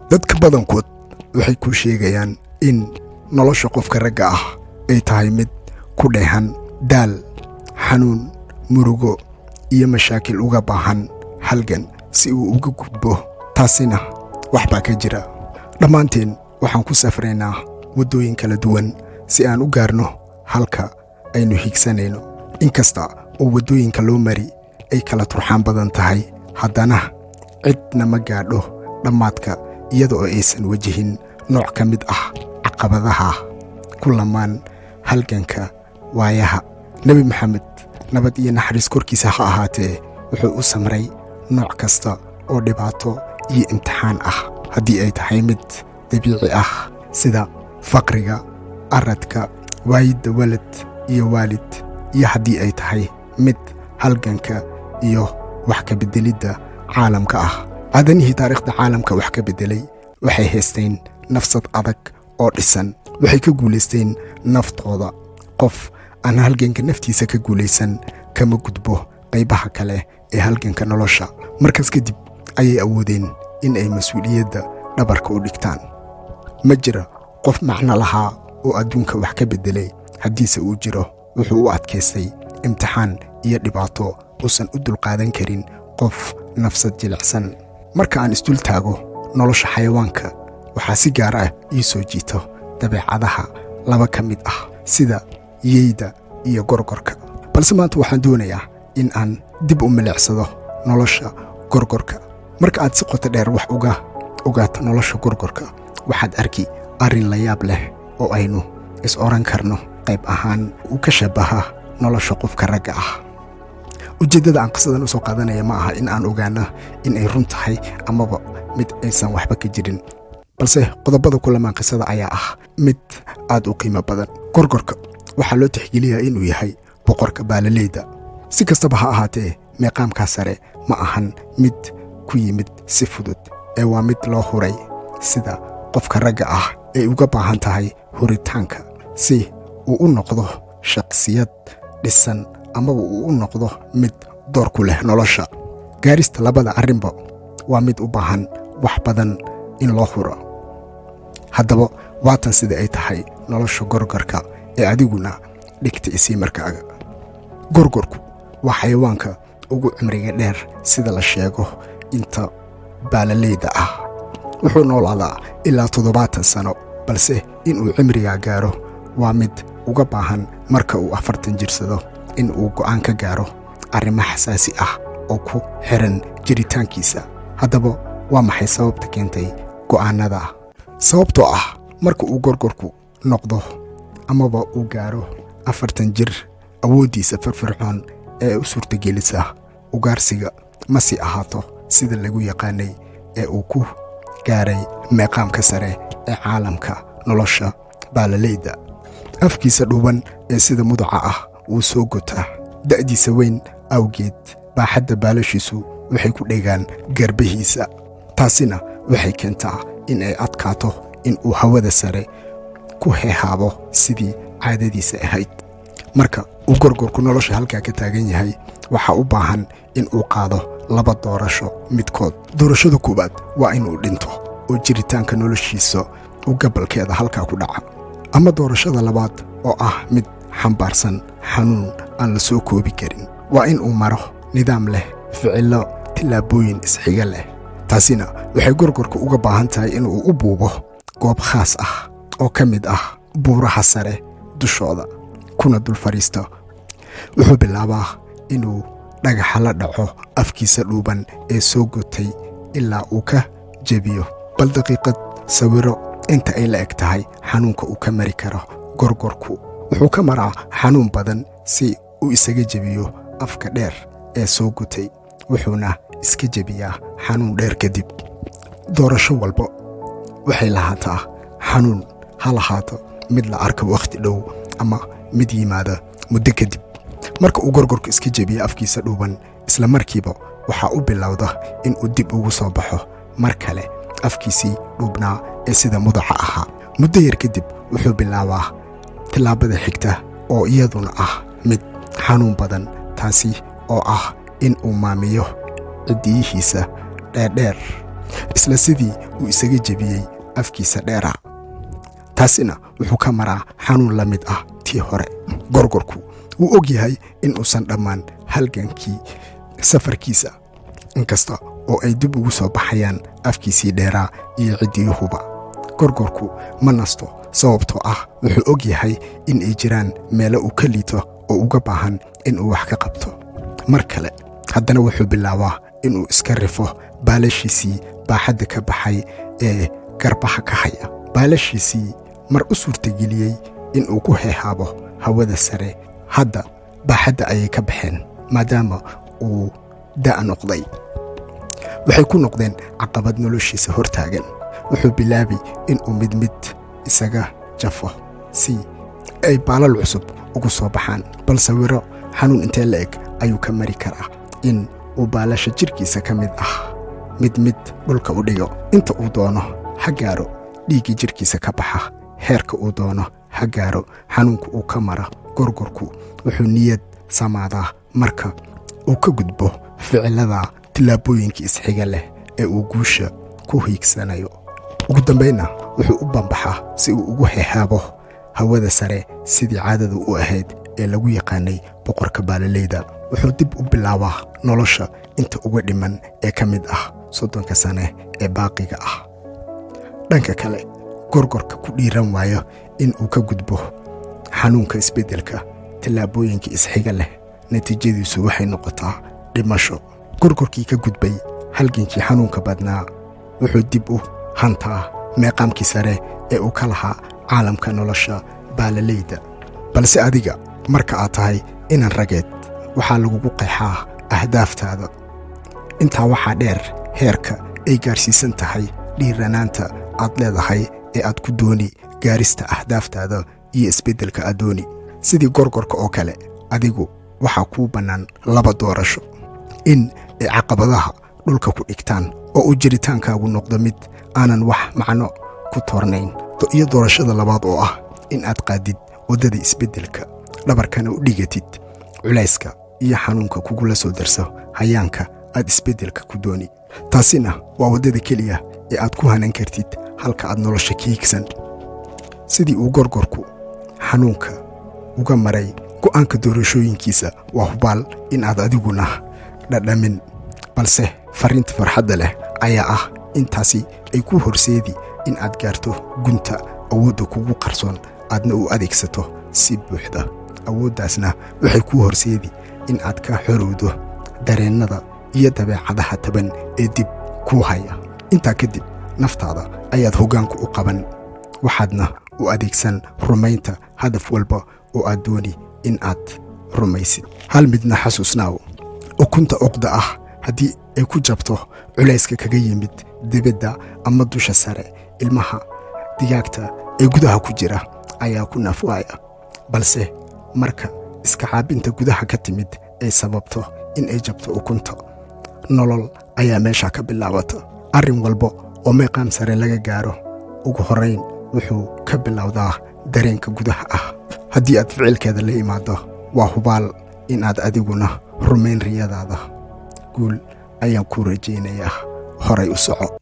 Dadka badankood waxay kuu sheegayaan in nolosha qofka ragga ah ay tahay mid ku dheehan daal, xanuun, murugo iyo mashaakil uga baahan halgan si uu uga gudbo. Taasina wax baa ka jira. Dhammaanteen waxaan ku safraynaa waddooyin kala duwan si aan u gaarno halka aynu higsanayno. Inkasta oo waddooyinka loo mari ay kala turxaan badan tahay, haddana cidna ma gaadho dhammaadka iyada oo aysan wajihin nooc ka mid ah caqabadaha ku lamaan halganka waayaha. Nebi Maxamed, nabad iyo naxariis korkiisa ha ahaatee, wuxuu u samray nooc kasta oo dhibaato iyo imtixaan ah, haddii ay tahay mid dabiici ah sida faqriga, aradka, waayidda walad iyo waalid, iyo haddii ay tahay mid halganka iyo wax ka beddelidda caalamka ah. Aadanihii taariikhda caalamka wax ka beddelay waxay haysteen nafsad adag oo dhisan. Waxay ka guulaysteen naftooda. Qof aan halganka naftiisa ka guulaysan kama gudbo qaybaha kale ee halganka nolosha. Markaas kadib ayay awoodeen in ay mas-uuliyadda dhabarka u dhigtaan. Ma jira qof macno lahaa oo adduunka wax ka beddelay. Haddiise uu jiro, wuxuu u adkaystay imtixaan iyo dhibaato uusan u dulqaadan karin qof nafsad jilicsan. Marka aan isdul taago nolosha xayawaanka, waxaa si gaar ah ii soo jiito dabeecadaha laba ka mid ah, sida yeyda iyo gorgorka. Balse maanta waxaan doonayaa in aan dib u milicsado nolosha gorgorka. Marka aad si qoto dheer wax uga ogaato nolosha gorgorka, waxaad arki arrin la yaab leh oo aynu is oran karno qayb ahaan uu ka shabaha nolosha qofka ragga ah. Ujeeddada aan qisadan u soo qaadanaya ma aha in aan ogaano in ay run tahay amaba mid aysan waxba ka jirin, balse qodobada kulamaan qisada ayaa ah mid aad u qiimo badan. Gorgorka waxaa loo tixgeliyaa inuu yahay boqorka baalaleyda. Si kastaba ha ahaatee, meeqaamkaa sare ma ahan mid ku yimid si fudud, ee waa mid loo huray, sida qofka ragga ah ay uga baahan tahay huritaanka si uu u noqdo shakhsiyad dhisan amaba uu u noqdo mid door ku leh nolosha. Gaarista labada arrinba waa mid u baahan wax badan in loo huro. Haddaba waatan sida ay tahay nolosha gorgorka ee adiguna dhigta isii markaaga. Gorgorku waa xayawaanka ugu cimriga dheer, sida la sheego, inta baalaleyda ah. Wuxuu noolaadaa ilaa 70 sano, balse inuu cimrigaa gaaro waa mid uga baahan marka uu 40 jirsado in uu go'aan ka gaaro arrimo xasaasi ah oo ku xiran jiritaankiisa. Haddaba waa maxay sababta keentay go'aannada? Sababtoo ah marka uu gorgorku noqdo amaba uu gaaro 40 jir, awooddiisa firfircoon ee u suurtagelisa ugaarsiga ma sii ahaato sida lagu yaqaanay ee uu ku gaaray meeqaamka sare ee caalamka nolosha baalaleyda. Afkiisa dhuuban ee sida muduca ah wuu soo gotaa. Da'diisa weyn awgeed, baaxadda baalashiisu waxay ku dhegaan garbihiisa. Taasina waxay keentaa in ay adkaato in uu hawada sare ku heehaabo sidii caadadiisa ahayd. Marka uu gorgorku nolosha halkaa ka taagan yahay, waxaa u baahan in uu qaado laba doorasho midkood. Doorashada koowaad waa inuu dhinto oo jiritaanka noloshiisa uu gabalkeeda halkaa ku dhaca, ama doorashada labaad oo ah mid xambaarsan xanuun aan la soo koobi karin, waa in uu maro nidaam leh ficillo, tillaabooyin isxiga leh. Taasina waxay gorgorka uga baahan tahay inuu u buubo goob khaas ah oo ka mid ah buuraha sare dushooda, kuna dul fadhiista. Wuxuu bilaabaa inuu dhagaxa la dhaco afkiisa dhuuban ee soo gotay ilaa uu ka jebiyo. Bal daqiiqad sawiro inta ay la eg tahay xanuunka uu ka mari karo gorgorku. Wuxuu ka maraa xanuun badan si uu isaga jebiyo afka dheer ee soo gotay, wuxuuna iska jebiyaa xanuun dheer kadib. Doorasho walba waxay lahaataa xanuun, ha lahaato mid la arka wakhti dhow ama mid yimaada muddo kadib. Marka uu gorgorku iska jebiyo afkiisa dhuuban, isla markiiba waxaa u bilowda in uu dib ugu soo baxo mar kale afkiisii dhuubnaa ee sida mudaca ahaa. Muddo yar kadib wuxuu bilaabaa tillaabada xigta oo iyaduna ah mid xanuun badan, taasi oo ah in uu maamiyo ciddiyihiisa dheerdheer. Isla sidii uu isaga jebiyey afkiisa dheeraa, taasina wuxuu ka maraa xanuun la mid ah tii hore. Gorgorku wuu og yahay in uusan dhammaan halgankii safarkiisa, inkasta oo ay dib ugu soo baxayaan afkiisii dheeraa iyo ciddiyuhuba. Gorgorku ma nasto, sababtoo ah wuxuu og yahay in ay jiraan meelo uu ka liito oo uga baahan inuu wax ka qabto. Mar kale haddana wuxuu bilaabaa inuu iska rifo baalashiisii baaxadda ka baxay ee garbaha ka haya. Baalashiisii mar u suurtageliyey inuu ku heehaabo hawada sare, hadda baaxadda ayay ka baxeen maadaama uu da' noqday. Waxay ku noqdeen caqabad noloshiisa hortaagan. Wuxuu bilaabi inuu mid mid isaga jafo si ay baalal cusub ugu soo baxaan. Bal sawiro, xanuun intee la eg ayuu ka mari karaa in uu baalasha jidhkiisa ka mid ah mid mid dhulka u dhigo? Inta uu doono ha gaaro dhiigga jidhkiisa ka baxa, heerka uu doono ha gaaro xanuunka uu ka mara, gorgorku wuxuu niyad samaadaa marka uu ka gudbo ficilada tillaabooyinka isxiga leh ee uu guusha ku hiigsanayo. Ugu dambaynna wuxuu u bambaxaa si uu ugu hehaabo hawada sare, sidii caadadu u ahayd ee lagu yaqaanay boqorka baalaleyda. Wuxuu dib u bilaabaa nolosha inta uga dhiman ee ka mid ah 30-ka sane ee baaqiga ah. Dhanka kale, gorgorka ku dhiiran waayo in uu ka gudbo xanuunka isbeddelka tallaabooyinka isxiga leh, natiijadiisu waxay noqotaa dhimasho. Gorgorkii ka gudbay halgankii xanuunka badnaa wuxuu dib u hantaa meeqaamkii sare ee uu ka lahaa caalamka nolosha baalaleyda. Balse adiga, marka aad tahay inan rageed, waxaa lagugu qeexaa ahdaaftaada. Intaa waxaa dheer heerka ay gaarsiisan tahay dhiiranaanta aad leedahay ee aad ku dooni gaarista ahdaaftaada iyo isbeddelka aad dooni. Sidii gorgorka oo kale, adigu waxaa kuu bannaan laba doorasho: in ay caqabadaha dhulka ku dhigtaan oo uu jiritaankaagu noqdo mid aanan wax macno ku toornayn, iyo doorashada labaad oo ah in aad qaadid waddada isbeddelka, dhabarkana u dhigatid culayska iyo xanuunka kugula soo darso hayaanka aad isbeddelka ku dooni. Taasina waa waddada keliya ee aad ku hanan kartid halka aad nolosha ka higsan. Sidii uu gorgorku xanuunka uga maray go'aanka doorashooyinkiisa, waa hubaal in aad adiguna dhadhamin. Balse farriinta farxadda leh ayaa ah intaasi ay ku horseedi in aad gaarto gunta awoodda kugu qarsoon, aadna u adeegsato si buuxda. Awooddaasna waxay kuu horseedi in aad ka xorowdo dareennada iyo dabeecadaha taban ee dib kuu haya. Intaa kadib naftaada ayaad hoggaanku u qaban, waxaadna u adeegsan rumaynta hadaf walba oo aad dooni in aad rumaysid. Hal midna xasuusnaaw: ukunta uqda ah haddii ay ku jabto culayska kaga yimid dibadda ama dusha sare, ilmaha digaagta ee gudaha ku jira ayaa ku nafwaaya. Balse marka iska caabinta gudaha ka timid ay sababto in ay jabto ukunta, nolol ayaa meesha ka bilaabata. Arrin walba oo meeqaam sare laga gaaro, ugu horrayn wuxuu ka bilowdaa dareenka gudaha ah. Haddii aad ficilkeeda la imaaddo, waa hubaal in aad adiguna rumayn riyadaada. Guul ayaan kuu rajaynayaa. Horay u soco.